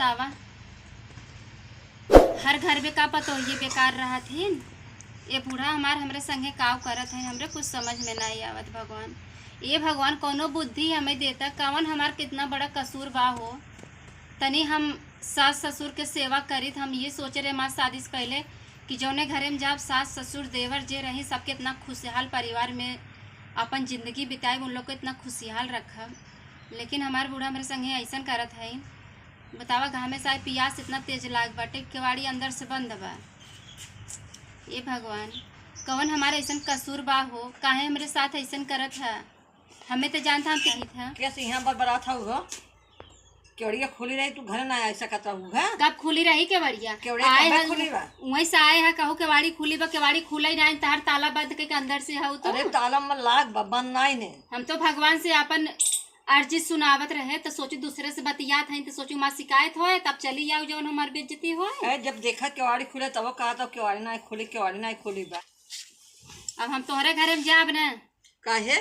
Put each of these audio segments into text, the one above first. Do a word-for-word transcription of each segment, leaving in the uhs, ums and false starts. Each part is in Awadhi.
बतावा, हर घर में का पतोहिए बेकार रहत हिन। ये बूढ़ा हमार हमरे संगे काव करत है, हमरे कुछ समझ में नाहीं आवत भगवान। ये भगवान कौनो बुद्धि हमें देता, कवन हमार कितना बड़ा कसूर बा हो। तनी हम सास ससुर के सेवा करित, हम ये सोचे रहे हमार शादी से पहले कि जौने घरे में जाब सास ससुर देवर जे रही सबके इतना खुशहाल परिवार में अपन जिंदगी बिताए, उन लोग को इतना खुशहाल रखब। लेकिन हमार बूढ़ा हमरे संगे ऐसन करत है। बतावा, घामे से आए पियास इतना तेज लाग बाटे, केवाड़ी अंदर से बंद बा। ए भगवान, कवन हमारे ऐसन कसूर बा हो, काहे हमरे साथ ऐसन करत है? हमें तो जानता हम कितनी था। कैसे यहाँ बरबरात हऊ हो? केवड़िया खुली रही, तू घर ना आ सकत रहू है? कब खुली रही केवड़िया? केवड़िया आए कब है, खुली बा? वहीं से आए है, कहू केवाड़ी खुली बा, केवाड़ी खुला ही ना, तहार ताला बंद के अंदर से हऊ तो। अरे ताला में लाग बा, बंद नाई ने। हम तो भगवान से अपन अर्जी सुनावत रहे, त सोचू दूसरे से बतियात हईं, त सोचू माँ शिकायत होए, तब चली आऊ, जौन हमार बेइज्जती होए। ए, जब देखा केवाड़ी खुले, तब कहा, "तब केवाड़ी ना खुली, केवाड़ी ना खुली बा।" अब हम तोहरे घरे में जाब न। काहे?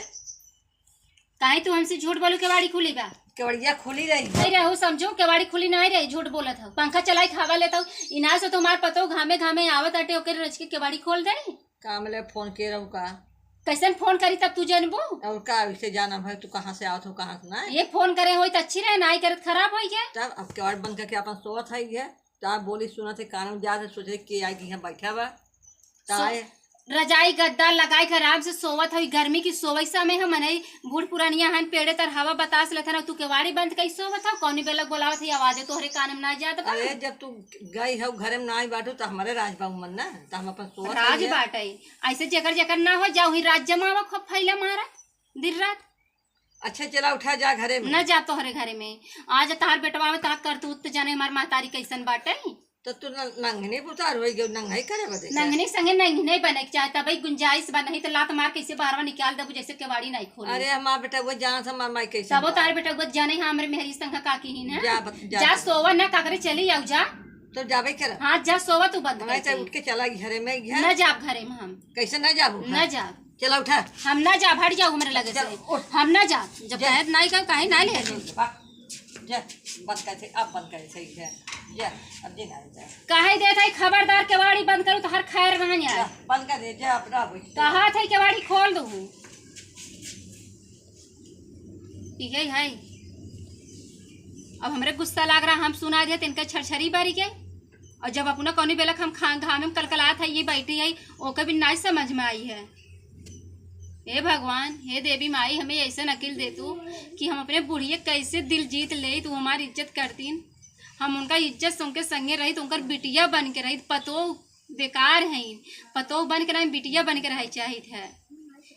काहे तू हमसे झूठ बोलू, केवाड़ी खुली बा? केवड़िया खुली रही। नहीं रहू, समझू, केवाड़ी खुली नहीं रही, झूठ बोलत हऊ। पंखा चलाई के हवा लेत हऊ, इनार से तुम्हार पतो घामे घामे आवत आटे, ओकरे रच के केवाड़ी खोल दे। काम ले फोन के रहू का? कैसन फोन करी तब तू जनबू? और का वैसे जाना भाई तू कहाँ से आवत हो, कहाँ से ना? ये फोन करे होई त अच्छी रहे, नाई करत खराब होई के। तब अब केवाड़ बंद करके अपन सोवत है ये, तो आप बोली सुनत है कान में जात है, सोचे के आई के यहाँ बैठा बा। तो सो-, आए। रजाई गद्दा लगाई के आराम से सोवत होई, गर्मी की सोवई समय हम मनई बूढ़ पुरानिया हन, पेड़े तर हवा बतास लेथन, तू केवाड़ी बंद कई सोवत हो, कौनी बेलक बोलावत है, आवाजे तोहरे कान में ना जात बा। अरे जब तू गई हो घरे में ना आई बाटू तो हमारे राज बाबू मन ना, तो हम अपन सोवत राज हई। बाटई। ऐसे जेकर जेकर ना हो जाओ, ही राज जमावा खूब फैला मारा दिन रात। अच्छा, चला उठा जा घरे में। न जा तोहरे घरे में। आज तहार बेटवा में तहार करतूत त जाने हमार महतारी कैसन बाटे। तो तू न-, नंगने उतार होई गयो, नंगाई करे बदे का? नंगने संगे नंगने बने के चाहे, तबई गुंजाइश बा, नहीं तो लात मार कैसे बाहरवा निकाल देबू, जैसे केवाड़ी नहीं खोली। अरे हमार बेटा वो जान से हमार माई कैसे तबो बा? तार बेटा वो जाने हाँ, हमरे मेहरी संग का की ही ना। जा बत-, जा जा बत-, सोवा ना, काकरे चली आऊ जा। तो जाबे कर। हाँ, जा सोवा तू बंद नहीं करके। तो उठ के चला घरे में, घर। न जाब घरे में हम। कैसे न जाबू? न जाब। चला उठा। हम ना जाब, हट जाओ हमरे लगे से। चल, उठ। हम ना जाब। जब जा। कहत नाई का, काहे ना ले जा। जा, बंद कर दे, अब बंद कर दे, सही है। जा, अब दिन आ जा। काहे देत है खबरदार, केवाड़ी बंद करू तो हर खैर ना जा, जाए। बंद कर दे, जा, अब ना होई। कहा थे केवाड़ी खोल दू। इहे है। अब हमरे गुस्सा लाग रहा, हम सुना दे, तिनका छरछरी बारी के। और जब अपना कौनी बेलक हम खा-, घामे में कलकलात है, ये बैठी है, ओकर भी नाई समझ में आई है। हे भगवान, हे देवी माई, हमें ऐसन अकिल दे तू कि हम अपने बुढ़िया कैसे दिल जीत ले, तू हमारी इज्जत करतीन। हम उनका इज्जत से उनके संगे रही, तो उनकर बिटिया बन के रही, पतो बेकार है, पतो बन के रही, बिटिया बन के रहे चाहित है।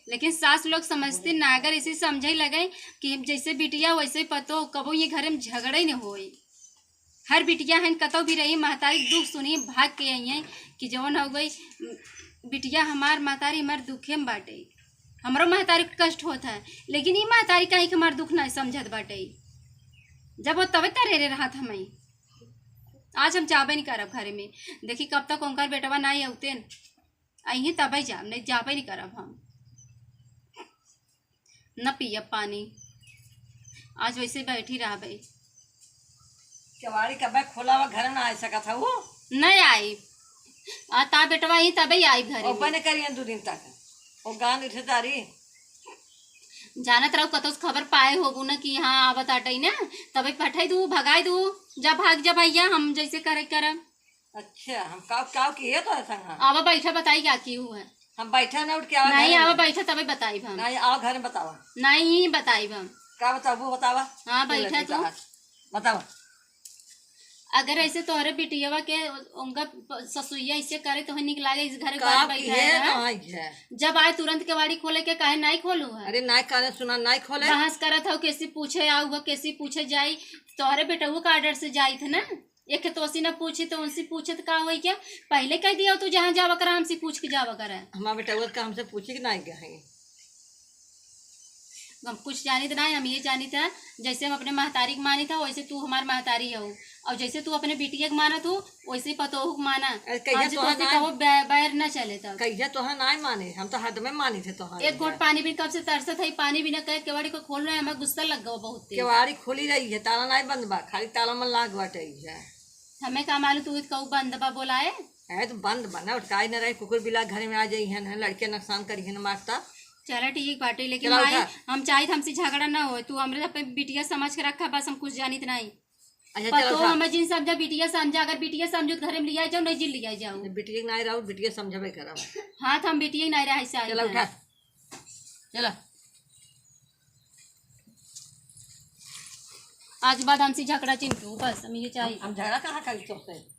लेकिन सास लोग समझते ना, अगर इसे समझे लगे कि जैसे बिटिया वैसे पतो, कबो ये घर में झगड़े न होई। हर बिटिया हन कतौ भी रही, महतारी के दुख सुनी, भाग के आई हैं कि जवन हो गई, बिटिया हमार, महतारी हमार दुखे में बाटे। हमरो महतारी के कष्ट होत है, लेकिन ई महतारी काहे के हमार दुख ना समझत बाटे। जब हो तबे तरेरे रहत हमें। आज हम जाबे नहीं करब घरे में। देखी कब तक उनकर बेटवा ना अउते न, अइहीं तबे जाब, नहीं जाबे नहीं करब हम। न पियब पानी, आज वैसे बैठी रहबे। केवाड़ी कबे खोला बा, घर में ना आ सकत है वो? नहीं आई। आ ता बेटवा ही तबे आई घरे में। ओपन करियन दो दिन तक। वो गान उठे तारी। जानत रहो कतौ से खबर पाए होबू ना कि हाँ आवत आटई ना, तबे पठाई दू, भगाई दू, जा भाग जा भैया, हम जैसे करे करब। अच्छा, हम काव, काव किहे तोहरे संग? आवा बैठा, बताई का की हुआ है। हम बैठा ना उठ के आवा नहीं, घरे आवा में। बैठा, तबे बताई हम। नहीं, आवा घर में बतावा। नहीं, बताई हम। का बताबू, बतावा। हाँ, बोले बैठा थे तू। कहा। बतावा। अगर ऐसे तोहरे बिटियावा के उनका प-, ससुइया ऐसे करे तो निक लागे, इस घर काव बार बैठा किहे है। तो आई है। जब आए तुरंत केवाड़ी खोले के काहे नहीं खोलू है? अरे नहीं काने सुना, नहीं खोले। बहस करत हो, कैसे पूछे आऊ हो, कैसे पूछे जाई, तोहरे बेटऊ का ऑर्डर से जाई थे ना। एक तो ओसी ना पूछी तो उनसे पूछे तो का होई क्या? पहले कह दिया तू जहाँ जावा करा हमसे पूछ के जावा करा। हमार बेटवा का हमसे पूछी के ना गया है। हम कुछ जानित ना है, हम ये जानित है, जैसे हम अपने महतारी के मानित है, वैसे तू हमार महतारी हो, और जैसे तू अपने बिटिया के मानत हो, वैसे ही पतोहू के माना। अरे, कहिया आज तोहार तोसे नाई कबो बै-, बैर न चले तब। कहिया तोहार नाई माने, हम तो हरदमे मानित है तोहार एक घोट इनका। पानी भी कब से तरसत है, पानी भी न कहे, केवाड़ी को खोल रहे, हमें गुस्सा लग गवा बहुत तेज। केवाड़ी खुली रही है, ताला नाई बंद बा, खाली ताला मन लाग बाटे है। हमें का मालूम तू इत कहू बंद बा बोलाए। है तो बंद बा ना, और काहे न रहे, कुकुर बिलार घरे में आ जाई है ना, लड़के नुकसान करी है ना मारता। चला ठीक बाटे, लेकिन चला माई, उठा। हम चाहित हमसे झगड़ा ना होए, तू हमरे सब पे बिटिया समझ के रखा, बस हम कुछ जानित नहीं। अच्छा, चला पतो उठा। हमें जिन समझा बिटिया समझा, अगर बिटिया समझो तो घरे में लिया जाओ, नहीं जिन लिया जाओ। बिटिया के नाई रहो, बिटिया समझबे करब। हाँ, तो हम बिटिया के नाई रहे, ऐसे आई चला था। उठा, चला। आज बाद हमसे झगड़ा चिंटू, बस हम ये चाहिए। हम झगड़ा कहाँ करी तोसे?